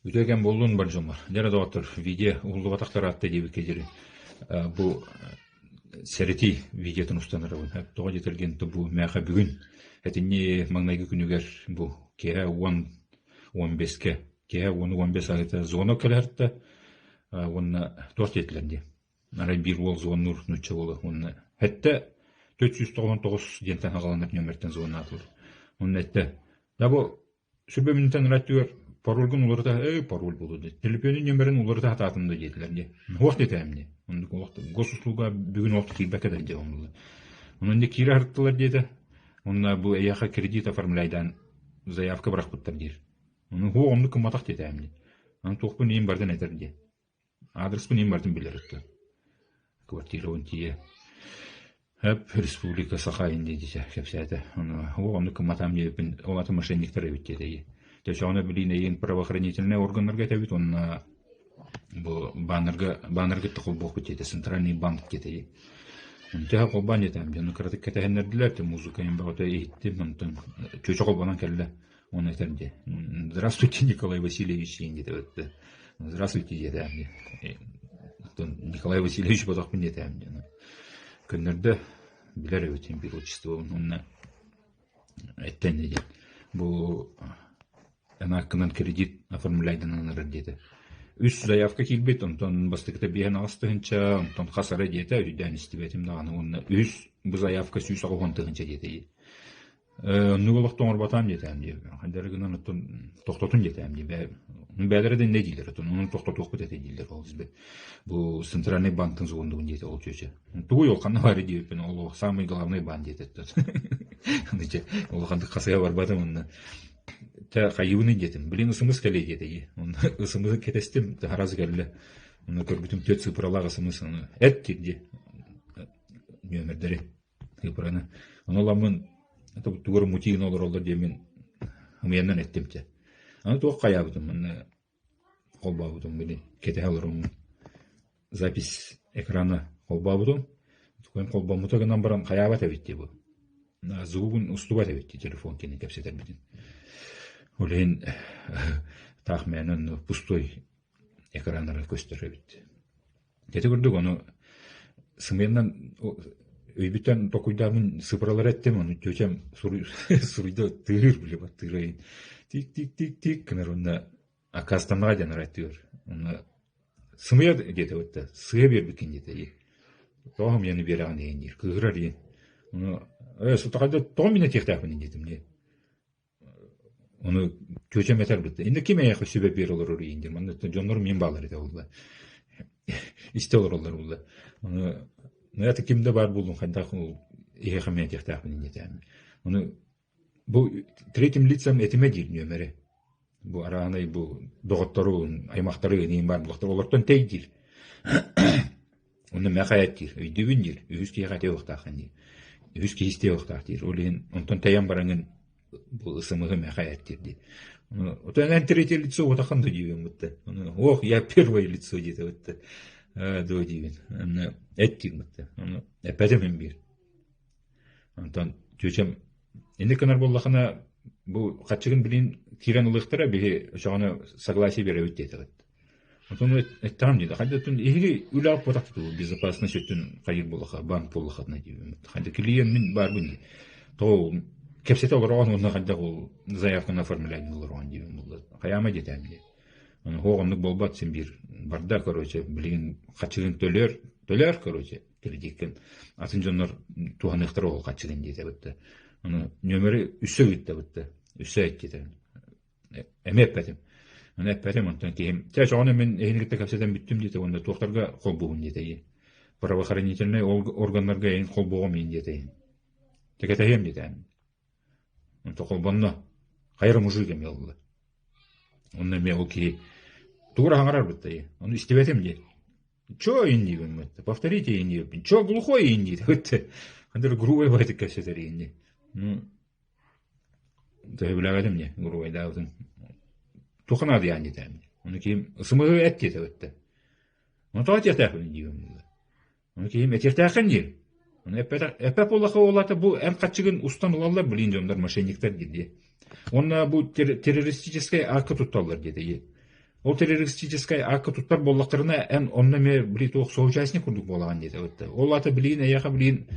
Үтүө кэм буоллун бар дьоммор. Дьэ эрэ доҕоттор, видео уһуллубатахтар аатта диэбиккэ диэри бу сэрэтии видеотун устан эрабын. Тоҕо диэтэргин бу мээхэ бүгүн этинни маҥнайгы күнүгэр бу киэһэ 10-15-кэ киэһэ 10-15 аһыта звонок кэлэһэртэ уонна туох диэтилэр дии. Арай биир уол звоннуур нуучча уола уонна эттэ 499 диэнтэн аҕаланар нүөмэртэн звоннаатылар. Уонна эттэ да бу Сүбэ мүнүүтэн ырааттыгар парольгун уларыта ээ пароль буолуо диэ. Төлөпүөнүн нүөмэрин уларыта сатаатым да диэтилэр диэ. Уох диэтэҕим диэ. Оннук олох госуслуга бүгүн олох киирбэккэ да диэ оннулар. Онон дьэ киирэ сырыттылар диэтэ. Онно бу эйиэхэ кредит оформляйдаан заявка бырахпыттар диир. Ону һуох оннук гымматах диэтэҕим диэ. Аны туохпун иһин барытын этэр диэ. Аадырыспын иһин барытын билэр өттө. Квартирабын тиийэ Эп Республика Саха инди диэтэ кэпсээтэ. Ону оо оннук гымматаам диэбиппин ол аты мошенниктар эбит диэтэ ии. Төсөҕүнэ билиин эйиин правоохранительнай органнарга этэбит уонна бу баннерга баннерга кытта холбуохпут диэтэ центральный банк диэтэ ии. Төһө холбоон диэтэм дьону кыратык кэтэһиннэрдилэр те музыка иһин бөҕөтө иһиттим онтон чүөчэ холбонон кэллэ Уонна этэр дии: «Здравствуйте, Николай Васильевич» диэн диэтэбит. «Здравствуйте» диэтэҕим дии. Оттон Николай Васильевич ботохпун диэтэҕим диэн. Көннөрдө билэр эбитин биир отчествобун уонна эттэн диэн. Бу анааккынан кредит оформляйданан ырар диэтэ. Үс заявка киирбит, онтон бастакыта биэһэн аҕыс тыһыынча, онтон хас эрэ диэтэ, өйдөөн истибэтим даҕаны уонна үс бу заявка 180 тыһыынча диэтэ. Оннук олохто оҥорботоом диэтэҕим дии. Хайдары гынан оттон тохтотун диэтэҕим дии. Бээ бээлэрэ да иннэ дииллэр оттон онон тохтотуохпут этэ дииллэр ол бу центральный банктан звондугун диэтэ ол чүөчэ. Тугуй ол ханна баары диэбиппин ол самый главный баан диэтэ оттон. Аны улаханнык хасыһа барбатым онно. Тэ хайыбыный диэтим. Блин ысымыс кэлиэ диэтэ дии. Онно ысымысы кэтэстим таһаразы кэллэ. Онно көрбүтүм түөрт цифралаах ысымыс ону эт дии нүөмэрдэри Ыпыраны. Ону ыламмын тугу эрэ мутиина олороллор диэммин ымыйанан эттим чэ. Аны туох хайаабытым манна холбообутум били кэтэһэ олороммун запись экрана холбообутум. Тугун холбоммута гынан баран хайаабат эбит дии бу. Звугун устубат эбит дии телефон кини кэпсэтэрбитин. Ол иһин таах мээнэ онно пустой экраннара көстөр эбит. Ити курдук ону сымыйанан өйбүттэн толкуйдаабын сыпыралары эттим, ону тетям суруйда тыырыр били тыырайын тик-тик-тик-тик гынар уонна аккаастаннаҕа диэн арай тыыр. Онно сымыйа диэтэ бытта сыа биэрбиккин диэтэ дии. Тоҕо сымыйаны биэрэҕин диэн диир, кыыһырар диэн. Ону ээ сутаҕайда тоҕо мин этиэхтээхпин диэтим дии. Ону чүөчэм этэр бытта инде ким эйиэхэ сүбэ биэрэ олорор иин диир манна дьоннорум мин бааллар этэ буолла истэ олороллор буолла ону это ким да баар буоллун хайдах ол эһиэхэ мин этиэхтээхпин инньэтээм ону бу третьим лицам этимэ диир нүөмэри бу араанай бу доҕотторун аймахтары иин баар буоллахтар олортон тэй диир Онно мэхэ диир, өйдүүбүн диир, үһүс киһиэхэ этиэ диир, үһүс киһи истиэ уохтаах диир, ол иһин онтон тэйэн бараҥын бу ысымыһы мэхэ диир диир. Оттон эн третье лицо уотахан да диибин бытта. Ох, я первое лицо диэтэ бытта. Дуо диибин. Онно эт диир бытта. Ону эппэтим мин биир. Онтон чүөчэм инник гынар буоллахына бу хаччыгын билин киирэн ылыахтара биһи очоҕону согласие биэрэбит диэтэҕит. Отон эттэҕим дии, хайдатын эһиги үлэҕит буотах тутуу безопасность өттүн хайыр буоллаха, банк буоллахатына диибин. Хайда клиент мин баарбын дии. Тоҕо кэпсэтэ олороҕун уонна хайдах ол заявканы оформлять олороҕун диибин буолла. Хайаама диэтэм дии. Ону хоох оннук буолбат син биир барда короче билигин хаччыгын төлөр, төлөр короче кредиккин атын дьоннор туһаныахтара ол хаччыгын диэтэ бытта. Ону нүөмэри үссэ ыытта бытта. Үссэ эттитэ. Эмиэ эппэтим. Ону эппэтим, онтон киһим, чэ, чоҕону мин эһини кытта кэпсэтэн бүттүм диэтэ уонна туохтарга холбуубун диэтэ ийэ. Правоохранительнай органнарга эйин холбуоҕум иин диэтэ иһин. Тэкэтэһиэм диэтэ. Онто холбонно. Хайа эрэ мужик эмиэ ылла. Онно эмиэ ол киһи тугу эрэ хаҥарар бытта ийэ. Ону истибэтим дии. Чё инниибин бытта? Повторите инниибин. Чё глухой инниит бытта? Хандыр грубой байтык кэпсэтэр инни. Ну, Төһөбүлээбэтим дии, грубайдаабытым. Туохха наадыйаан диэтэҕим дии. Ону киһим ысымыһы эт диэтэ бытта. Ону тоҕо этиэхтээхпин диибин буолла. Ону киһим этиэхтээххин диир. Ону эппэтэх эппэт буоллахха ол аата бу эн хаччыгын устан ылаллар блин дьоннор мошенниктар диир дии. Уонна бу террористическай акка тутталлар диэтэ дии. Ол террористическай аакка туттар буоллахтарына, эн онно эмиэ били туох соучастник курдук буолаҕын диэтэ. Ол аата билигин эйиэхэ билигин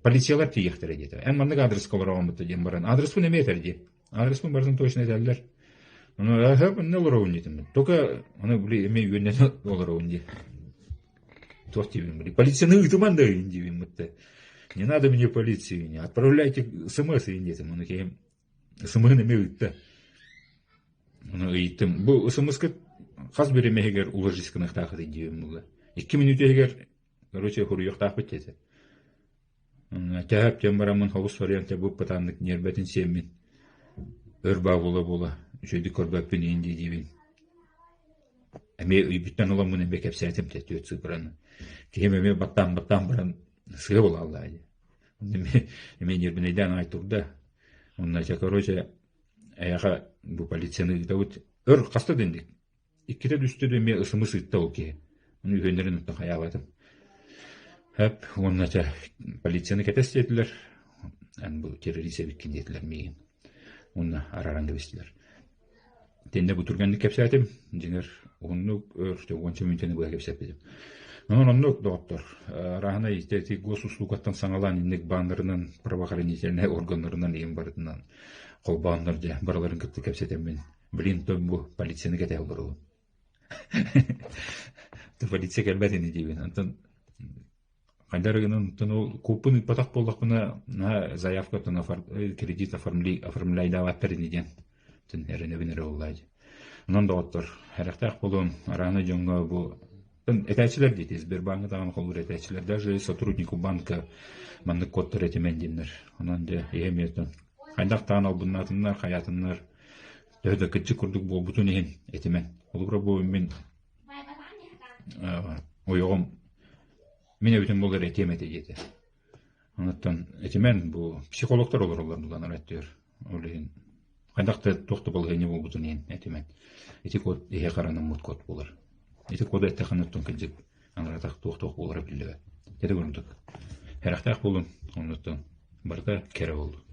полициялар тиийиэхтэрэ диэтэ. Эн маннык аадырыска олороҕун бытта диэн баран, аадырыспын эмиэ этэр дии. Аадырыспын барытын точно этэллэр. Ону эһэ манна олоробун диэтим. Только ону били эмиэ үөннэн олоробун дии. Туох диибин били полицияны ыытыман да диибин бытта. Не надо мне полицию, отправляйте смс диэтим. Ону киһим смс-ын эмиэ ыытта. Ону ыйыттым. Бу смс-ка хас бириэмэ иһигэр уложись гыныахтаахыт диибин буолла. 2 мүнүүтэ иһигэр, короче, хоруйуохтаахпыт диэтэ. Тэһэп диэн бараммын холус соруйан бу пытааннык ньиэрбэтин сиэммин өр баа буола-буола үчүгэйдик көрбөппүн иин дии-диибин. Эмиэ өйбүттэн ыламмын эмиэ кэпсээтим тэ түөрт сыыппараны. Киһим эмиэ баттаан-баттаан баран сыа буолааллаа дии. Эмиэ эмиэ ньиэрбинэйдээн аҕай турда. Онно чэ короче эйиэхэ бу полицияны ыытабыт. Өр хаста да инник. Иккитэ да үстэ да эмиэ ысымыс ыытта ол киһи. Ону үһүөннэрин оттон хайаабатым. Хөп уонна чэ полицияны кэтэс диэтилэр. Эн бу террорист эбиккин диэтилэр миигин. Уонна арааран кэбистилэр. Итиннэ бу түргэнник кэпсээтим. Дьиҥэр уһуннук өр уонча мүнүүтэни быһа кэпсэппитим. Онон оннук доҕоттор. Арааһынай ити госуслугаттан саҥалаан инник бааннарынан, правоохранительнай органнарынан иһин барытынан холбооннор дьэ барыларын кытта кэпсэтэммин. Блин, то бу полицияны кэтэһэ олоробун. Полиция кэлбэт ини диибин. Онтон хайдах эрэ гынан оттон ол кууппун ыыппатах буоллахпына наһаа заявкаттан кредит оформляйдаабаттар ини диэн эрэнэбин эрэ буоллаа дии. Онон доҕоттор, эрэхтээх буолуом, араана дьоҥҥо бу этээччилэр диэти Сбербааҥҥа даҕаны холуур этээччилэр даже сотруднику банка маннык кодтар этимэн диэннэр. Онон дьэ ийэм ийэтин хайдах даҕаны албыннаатыннар, хайаатыннар төһө да кырдьык курдук буолбутун иһин этимэн. Холобура бу мин ойоҕум мин эбитим буоллар этиэм этэ диэтэ. Онуттан этимэн бу психологтар олороллор булан өттүгэр. Ол иһин хайдах да туох да балаһыанньа буолбутун иһин этимэн. Ити код иһэ харанаммыт код буолар. Ити коду эттэххинэ оттон кырдьык аҥаратах туох-туох буолара биллибэт. Ити курдук. Сэрэхтээх буолун, оннуттан барыта кэрэ буоллун.